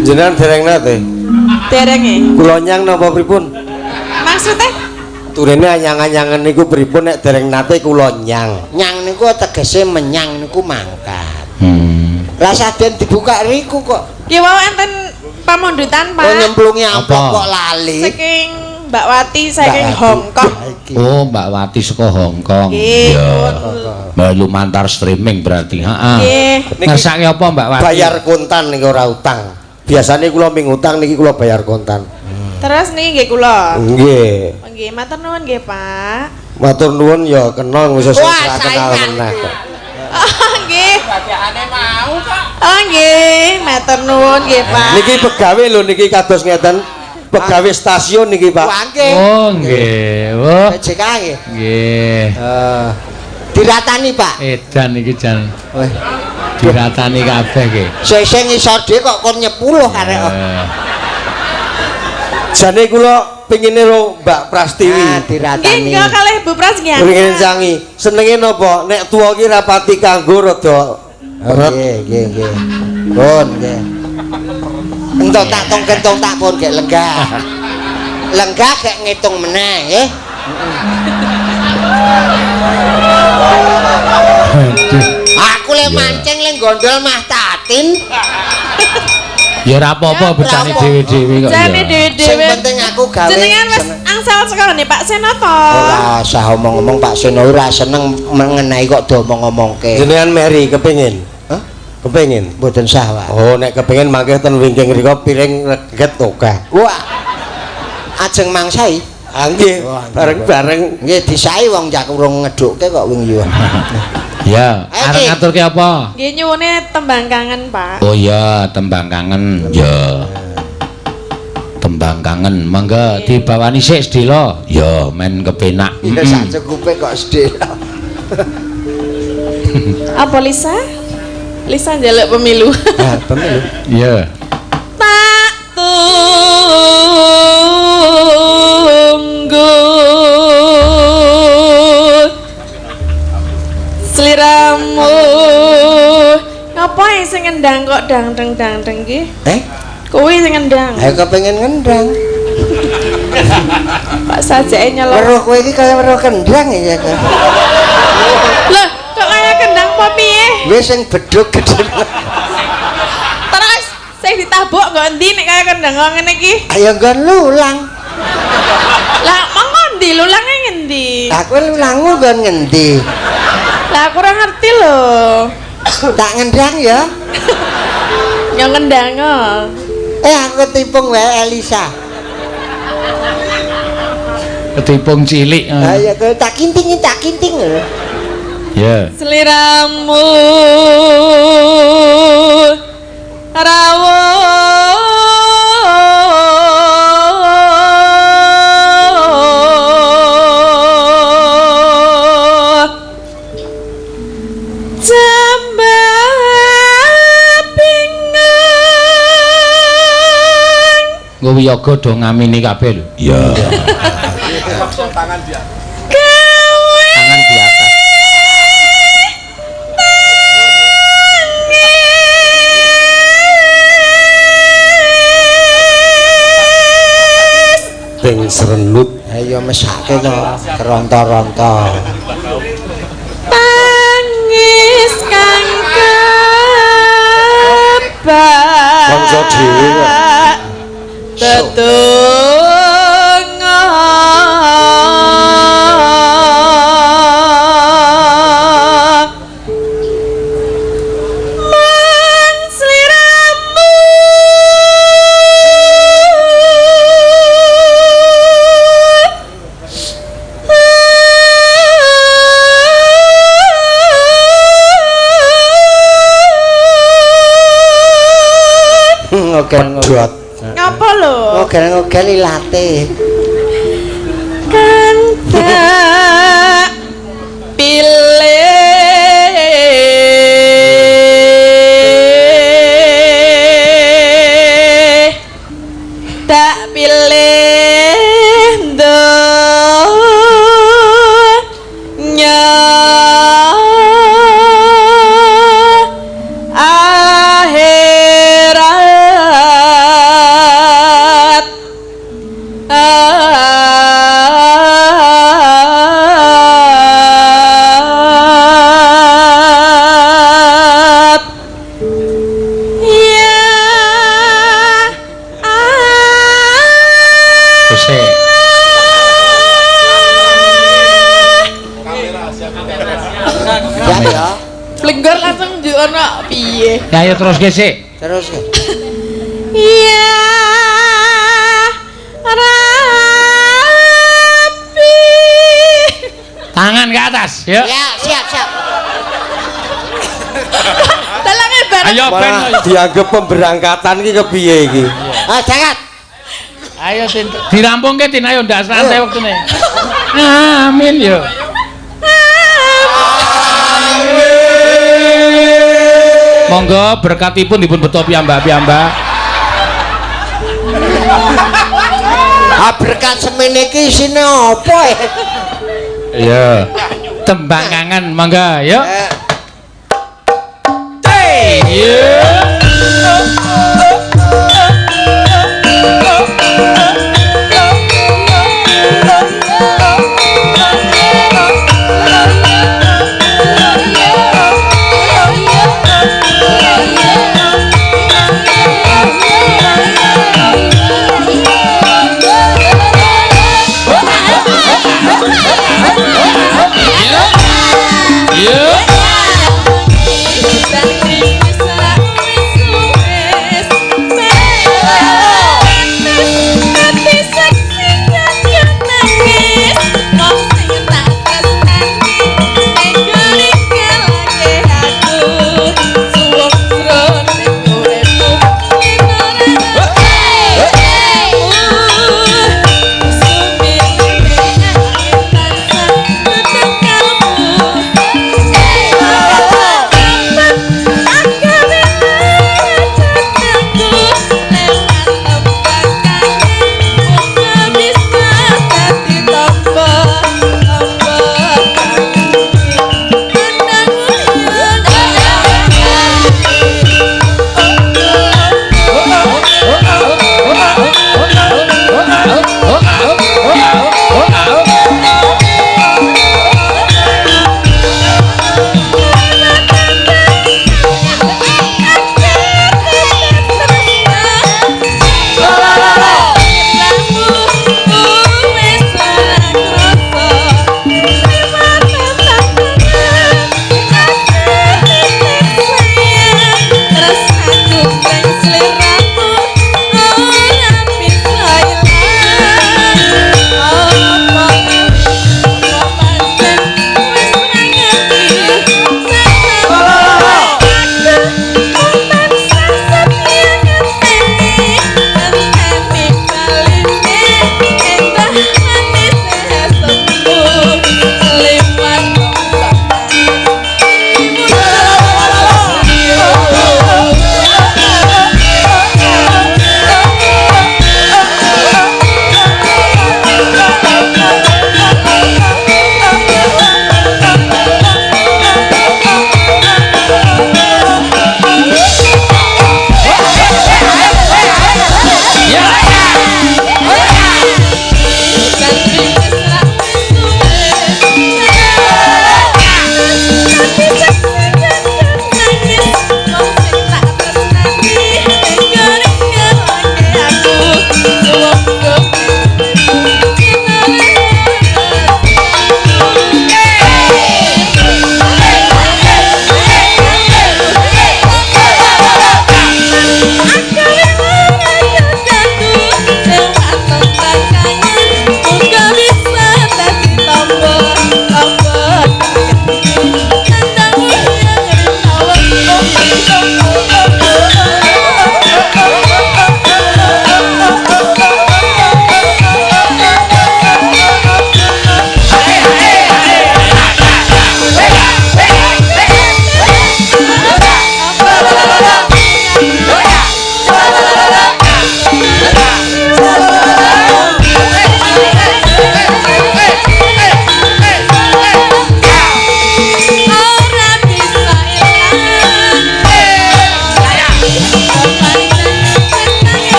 Jenengan dereng nate. Derenge. Kula nyang napa pripun? Maksudnya? Turene anyang-anyangen niku pripun nek dereng nate kula nyang. Nyang niku tegese menyang niku mangkat. Lah saden dibuka riku kok. Ki wau enten pamundutan, Kok Pak. nyemplungi amplop Apa? kok lali. Saking Mbak Wati saking Mbak Wati. Hong Kong. Iki. Oh, Mbak Wati saka Hong Kong. Nggih. Ya. Lumantar streaming berarti. Heeh. Nggih. Ngersake apa Mbak Wati? Bayar kontan niku ora utang. Biasane kula ming utang niki kula bayar kontan. Terus niki nggih kula. Nggih. Nggih, matur nuwun nggih, Pak. Matur nuwun ya kena wis Wah, ora kenal saingan. meneh kok. Oh, nggih. Mau kok. Oh, nggih, matur nuwun nggih, Pak. Niki pegawe lho niki kados ngeten. Pegawe stasiun niki, Pak. Wah, nggih. Oh, nggih. Wah, PJK nggih. nggih. Diratani, Pak. Edan iki jan Weh. diratani kabeh nggih. Seseh ngisor dhewe kok kon nyepuloh arek. Eh, Jane kula pengine ro Mbak Prastiwi. Ah, Nggih, diratani. kula kalih Bu Pras nggih. Pengine cangi. Senenge napa? Nek tuwa ki rapati kanggo rada Oh, nggih, nggih, nggih. Pun nggih. Entuk tak tong kentung tak pun gek lenggah. Lenggah gek ngitung meneh nggih. Aduh. Aku le mancing le gondol mah tatin. Ya ora apa-apa bocane dhewe-dhewe kok. Jane ya. dhewe-dhewe. Sing penting aku gawe. Jenengan wis seneng. angsal sekolahne Pak Seno to. Ora usah omong-omong Pak Seno ora seneng mengenai kok diomong-omongke. Jenengan Mary kepengin. Hah? Kepengin. Mboten sah, Pak. Oh, nek kepengin mangke ten wingking rika piring reget akeh. Wah. Ajeng mangsai. Ah nggih, bareng-bareng. Nggih disai wong jak urung ngedhukke kok wingi yo. Ya, Ayo, arep Ki. ngaturke apa? Nggih nyuwune tembang kangen, Pak. Oh iya, tembang kangen. Ya. Tembang kangen, mangga dibawani sik sedhela. Ya, men kepenak. Ya sak cukupe kok sedih. Apa Lisa? Lisa njaluk pemilu. Ah, pemilu. Iya. Tak tunggu sliramu. Ngapa sing ngendang kok dang dang dang dang ki? Eh, Kuwi sing ngendang. ayo kepengin ngendang. Pak sajake nyelok. Weruh kowe iki kaya weruh kendang ya. Loh, kok kaya kendang apa piye? Wis sing bedhug gedhe. Terus sing ditabuk nggo endi nek kaya kendang kok ngene iki? Ayo nggon lulang. Lah, monggo endi lulange ngendi? Lah kowe lulangmu nggon ngendi? Lah aku ora ngerti lho. Tak ngendang ya. Yang ngendang oh. Eh aku ketipung wae Elisa. Ketipung cilik. Ayo kowe tak kinting tak kinting lho. Ya. Seliramu rawuh jambapingang Nggo wiyaga do ngamini kabeh lho. Iya. gawe Tangan di atas. tangis Ping serenut. Ayo mesake to, keronto-ronto. tangis kang Kanca dhewe kok. Tetungga Mang sliramu Ngogel-ngogel. Pedhot. Ngapa lho? Ngogel-ngogel ilate. Kan tak pilih, tak pilih donya akhirat. Ya Wis. Siap ya. Plenggor langsung njuk ono piye? Ya ayo terus sik. Terus. Ya Rabbi. Tangan ke atas, ya. Ya, siap, siap. Dalange bareng. Ayo ben. Malah dianggap pemberangkatan iki kepiye iki? Ah, jangan. Ayo Tin. Dirampungke Tin, ayo ndak santai wektune. Amin yo. Monggo berkatipun dipun beto piyambak-piyambak. Ah, berkat semene iki isine apa ya? Iya. Tembang kangen monggo yuk. Eh, Iya. Iya. Bang Kristus.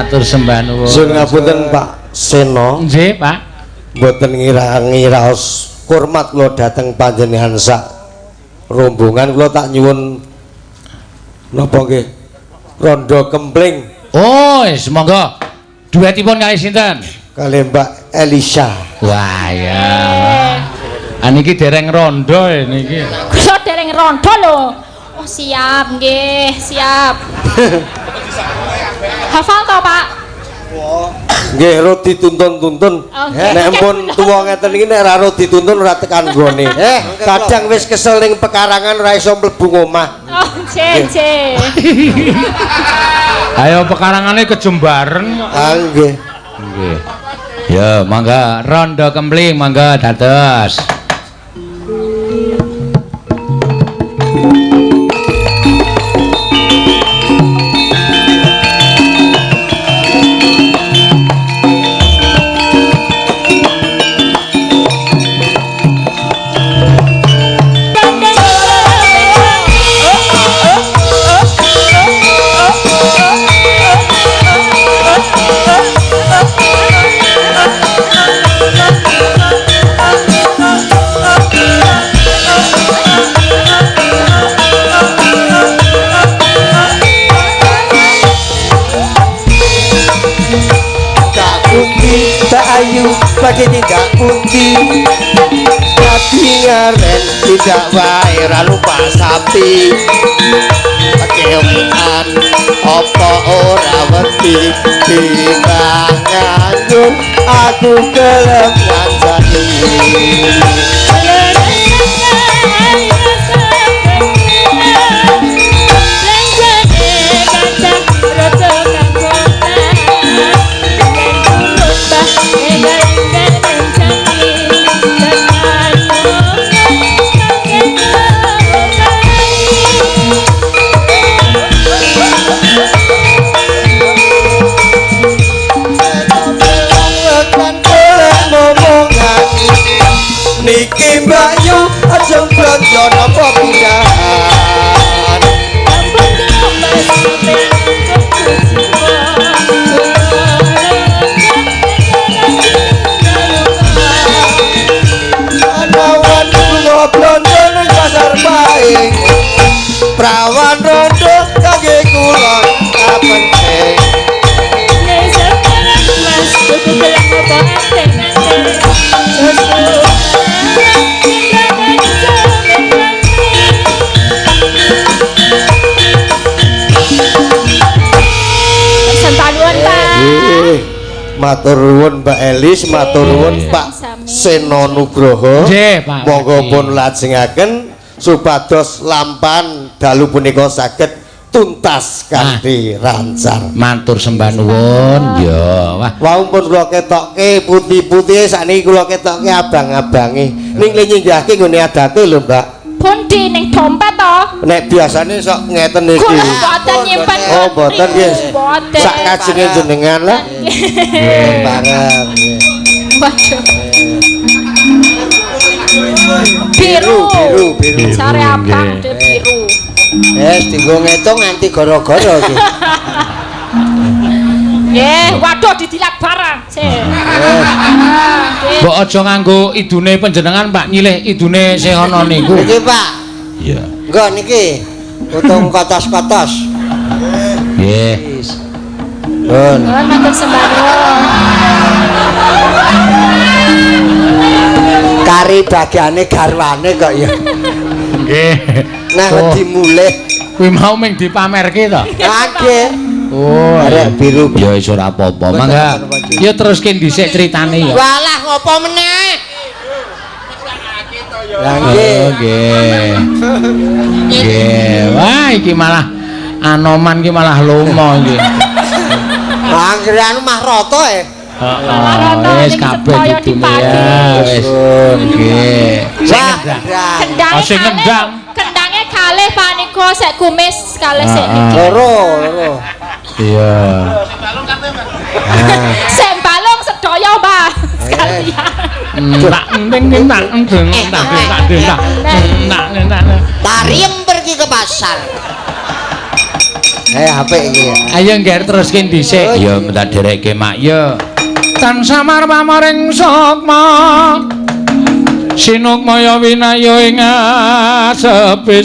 Matur sembah nuwun. Sun ngapunten Pak Seno. Nggih, Pak. Mboten ngirangi raos hormat kula dhateng panjenengan sak rombongan kula tak nyuwun napa nggih? Rondo kempling. Oh, wis monggo. Duetipun kali sinten? Kali Mbak Elisa. Wah, ya. Ah niki dereng rondo niki. Kula dereng rondo lho. Oh, siap nggih, siap. Hafal to, Pak? Nggih, ro dituntun-tuntun. Oh, nggih. Nek pun tuwa ngeten iki nek ora ro dituntun ora tekan nggone. Kadang wis kesel ning pekarangan ora iso mlebu omah. Oh, nggih, nggih. Ayo pekarangane kejembaren kok. Ah nggih. Nggih. Ya, mangga rondo kempling mangga dados. Tak putih, tak ayu, pakai tidak putih. Tapi ngaren tidak wae ra lupa sapi. Kewean apa ora wedi timbang nganggur aku gelem ngancani. Wetan golek momongan niki Mbak Yu aja blonjo napa pindahan. Anawan lunga blonjo ning pasar Paing prawan rondo kangge kula kapenting. Sentanuan, Pak. Nggih. Matur nuwun Mbak Elis, matur nuwun Pak Seno Nugroho. Nggih, Pak. Monggo pun lajengaken supados lampahan dalu punika saged tuntas kanthi lancar. Matur sembah nuwun. Ya, wah. Wau pun kula ketokke putih-putih sakniki kula ketokke abang-abange. Ning le nyinggahke nggone adate lho, Mbak. Pundi ning dompet to? Nek biasane sok ngeten iki. Kula mboten nyimpen. Oh, mboten nggih. Mboten. Sak kajenge jenengan lah. Nggih. Bareng. Waduh. Biru. Biru, biru. Sare abang Nggih. de biru. Wes dienggo ngetung nganti gara-gara iki. Nggih, waduh ditilak barang. Sik. Nggih. Mbok aja nganggo idune panjenengan, Pak, nyilih idune sing ana niku. Niki Pak. Iya. Nggo niki. Utung kotos-kotos. Nggih. Pun. Nuwun matur sembah nuwun. Kari bagiane garwane kok ya. Nggih. Nah Oh. wedi mulih. Kuwi mau ming dipamerke to. Nggih. Oh, Arek biru. Ya wis ora apa-apa. Mangga. Ya teruske dhisik critane ya. Walah ngopo meneh? Lah nggih. Oh, nggih. Nggih. Wah, iki malah Anoman iki malah lomo iki. Anggere anu mah rata e. Heeh, wis kabeh didune ya, wis. Nggih. Sing Wah, ngendang. ngendang. Kendange Oh, sing kalih. ngendang. Kendange kalih Pak niku sek kumis kalih sek Ah, niki. Loro, loro. Iya. Sek balung sedaya, Pak. Sekalian. Tak enteng tak enteng tak tak tak tak tak. Tariem pergi ke pasar. Eh, apik iki. Ayo ngger teruske dhisik. Ya minta dherekke mak ya. Tan samar pamaring sukma. Sinukmaya winaya ing asepe.